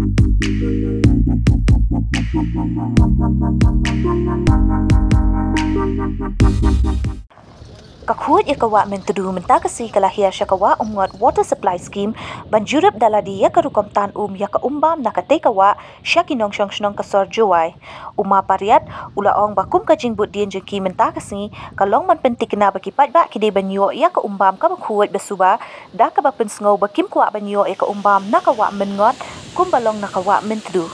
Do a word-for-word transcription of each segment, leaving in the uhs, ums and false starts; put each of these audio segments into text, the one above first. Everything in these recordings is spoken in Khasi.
Ka khuid ïa ka wah Myntdu mynta ka sngi ka la hiar sha ka wah Umngot Water Supply Scheme ban jurip da lade ïa ka rukom tan um ïa ka um bam na katei ka wah sha ki nongshong shnong ka sor Jowai. U Ma Pariat u la ong ba kum ka jingbud dien jong ki mynta ka sngi ka long ban pynthikna ba ki paidbah ki dei ban ïoh ïa ka um bam kaba khuid ba suba da kaba pynsngew ba kim kwah ban ïoh ïa ka um bam na ka wah Mynngot kumba long na ka wah Myntdu.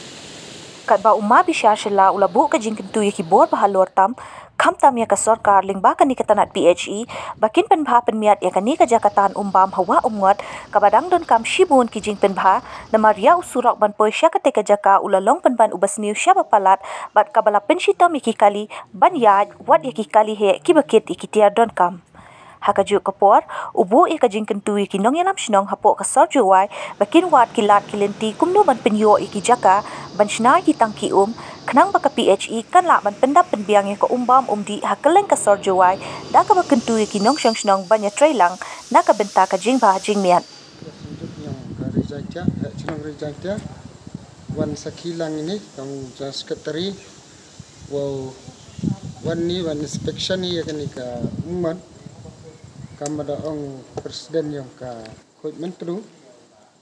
Katba u Ma Bishar Shylla u la buh ka jingkyntu ïa ki bor ba halor tam, khamtam ïa ka sorkar lyngba kane ka tnat P H E ba kin pynbha pynmiat ïa kane ka jaka tan um bam ha wah Umngot kaba dang donkam shibun ki jingpynbha, namar ïa u surok ban poi sha katei ka jaka u la long pynban uba sniew sha ba palat bad kaba la pynshitom ïa ki kali ban ïaid wat ïa ki kali heh kiba kit ïa ki tiar donkam. Ha kajuh ka por, u buh ïa ka jingkyntu ïa ki nongïalam shnong hapoh ka sor Jowai ba kin wad ki lad ki lynti kumno ban pynïoh ïa ki jaka ban shna ïa ki tangki um, khnang ba ka P H E kan lah ban pyndap pynbiang ïa ka um bam um dih ha kylleng ka sor Jowai da kaba kyntu ïa ki nongshong shnong ban ïatreilang na ka bynta ka jingbha jingmiat. Ka Ri Jaiñtia, eh, Chnong Ri Jaiñtia, wan sakhi lang ine, kam ja secretary, wow, wan ni, wan inspection ni, ïa kane ka Umngot, kam da ong president ïong ka khuid Myntdu,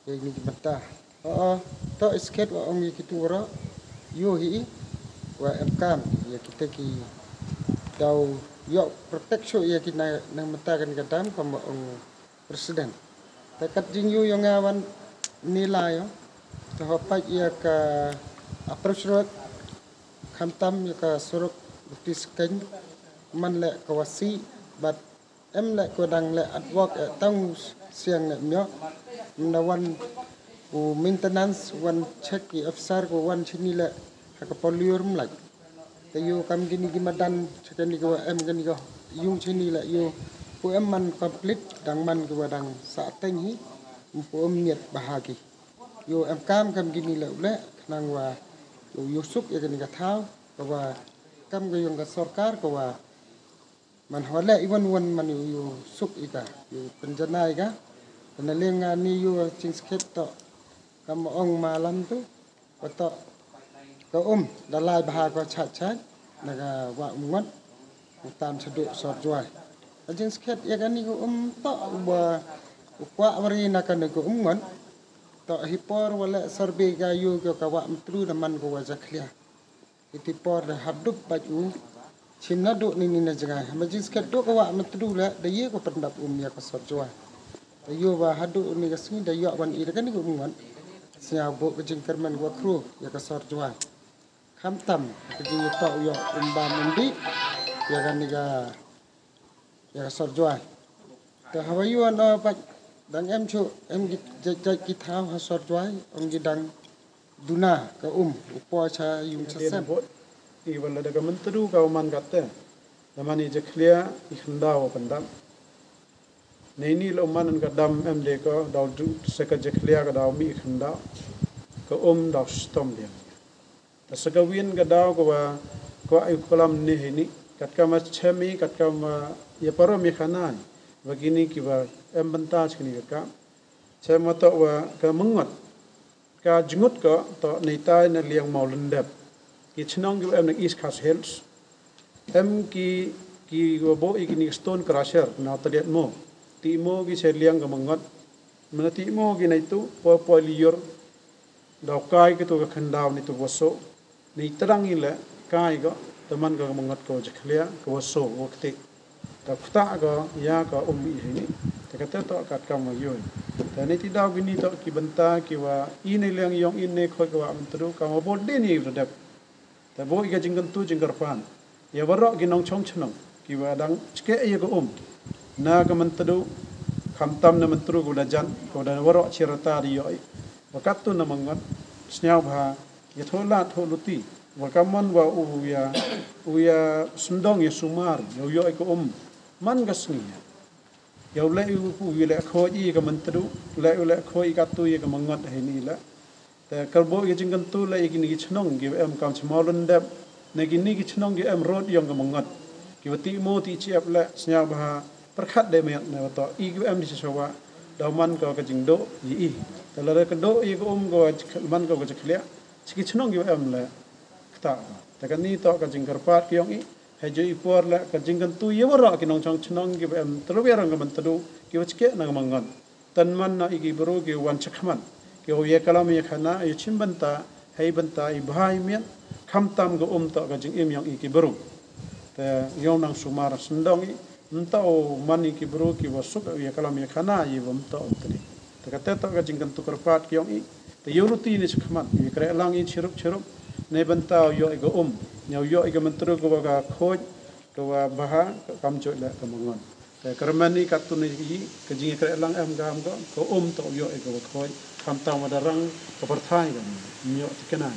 ïa kine ki bynta. O, o, to iskhet wa ong ïa kitu waroh, ïoh hi, wa em kam, ïa kita ki daw, ïoh protect shuh ïa ki na, na bynta kane ka dam, kam wa ong president. Te kat jingïoh ïong nga wan ni la ïoh. Te ho pait ïa ka approach road, khamtam ïa ka surok Baptist Keny, man leh ka wasi, bad em leh ko dang leh artwork, eh, tang siang leh myo. Mna wan u maintenance, wan check i officer ko wan chini leh ha ka polio rum leh. Te ïoh kam kini ki madan, cha kani ka wa em kani ka yung chini la ïoh. Pu em man complete, dang man ki wa dang sa teng hi, pu em miet baha ki. Ïoh em kam kam kini la u leh, khnang wa ïoh, ïoh suk ïa kani ka thaw, ka wa kam ka yung ka sorkar, ka wa man hawa leh iwan wan man ïoh, ïoh suk ïa ka, ïoh pynjanai ka. Kana leng nga ni ïoh ching skhet to, kam ong malam tu. Patok ka um da lai bha ko chait chait na ka wa Umngot, u tan chadu sor Jowai. Ka jingskhet ïa kani ka um to ba u kwah wari na kani ka Umngot. To hi por wa leh survey ka ïoh ka wa Myntdu da man ko wa jakhlia. Iti por da hadup bad u chim na duk ni ni na jngai. Ma jingskhet duk ka wa Myntdu leh da ïoh ka pyndap um ïa ka sor Jowai. Da ïoh wa haduh ni ka sngi da ïoh wan i da kani ka Umngot. Sñiaw buh ka jingkyrmen wa khru ïa ka sor Jowai. Khamtam ka jingïatoh ïoh um bam um dih ïa kani ka, ïa ka sor Jowai. Te hawa ïoh no pat dang em chu em ki jait jait ki thaw ha sor Jowai, ong ki dang duna ka um u po cha yung cha sem. Iwan la da ka Myntdu ka u man kate. Da man i jakhlia i khyndaw pyndap. Nei ni la u man ka dam em de ko daw du se ka jakhlia ka daw mi khyndaw. Ka um daw stom de. Ta sa ka win ka daw ka wa, ka wa ai kulam ni hi ni. Kat ka ma chemi, kat ka ma ya parom ya khanai. Wa kini ki wa em bynta chini ka ka. Chem ma to wa ka Myngot. Ka jngut ka to neitai na liang Mawlyndep. Ki chnong ki wa em na East Khasi Hills. Em ki, ki wa bo i kini stone crusher na taliat mo. Ti mo ki se liang ka Myngot. Mana ti mo ki nai tu, po po liur. Daw kai ka tu ka khyndaw ni tu waso. Ni tadang i le kai ka, taman ka Myngot ka jakhlia, ka waso, wa kti. Ta kta ka, ya ka um i hini. Ta kata to kat kam wa yoi. Ta ni ti daw kini to ki bynta ki wa i ni liang yong i ni khoi ka wa Myntdu, ka wa bol di ni redep. Ta bo i ka jingkyntu jingkyrpan. Ya waroh ki nongchong chnong ki wa dang chke ya ka um. Na ka Myntdu, khamtam na Myntdu ka wa da jan, ka wa da waroh chirata di yoi. Wa kat tu na Myngot, sñiaw bha, ya thola thoh luti. Wa kamon wa u ya, u ya sendong ya sumar, ya u yoi ka um. Man ka sngi ya. Ya u le u, u ya le khoi i ka Myntdu, le u le khoi i kat tu ya ka Myngot hini le. Te kyrboh ki jingkyntu la i kini ki chnong ki em kam cha Mawlyndep, na kini ki chnong ki em rod yong ka Myngot. Ki wa ti mo ti chiap la sñiaw bha pyrkhat de miat na wa to i ki em di cha wa. daw man ka ka jingduh ïa i. Te lada ka duh ïa ka um ka wa jik-, man ka ka jakhlia, shi ki chnong ki wa em le kata. Te kani toh ka jingkyrpad ki yong i, ha jong i por le ka jingkyntu ïa waroh ki nongchong chnong ki wa em tylli rong ka Myntdu, ki wa jkeh na ka Mangon. Tang man na i ki bru ki wan shakhmat, ki wa ïa kalam ïa khana, ïa chim bynta, hei bynta i bha i miat, khamtam ka um toh ka jingim yong i ki bru. Te yong nang sumar sndong i, mynta u man i ki bru ki wa suk ïa kalam ïa khana, i wa mynta u tadi. Te kata toh ka jingkyntu kyrpad ki yong i, te ïa u luti ne shakhmat, ïa kre lang i chirup chirup, ne bynta u ïoh i ka um, ne u ïoh i ka Myntdu ka wa ka khuid, ka wa bha, ka kam joi le ka Mangon. Te kyrmen i katto ne i, ka jingkre lang em ka am ka, ka um toh u ïoh i ka wa khuid, khamtam wa da rang ka pyrthai ka, ïoh tikna.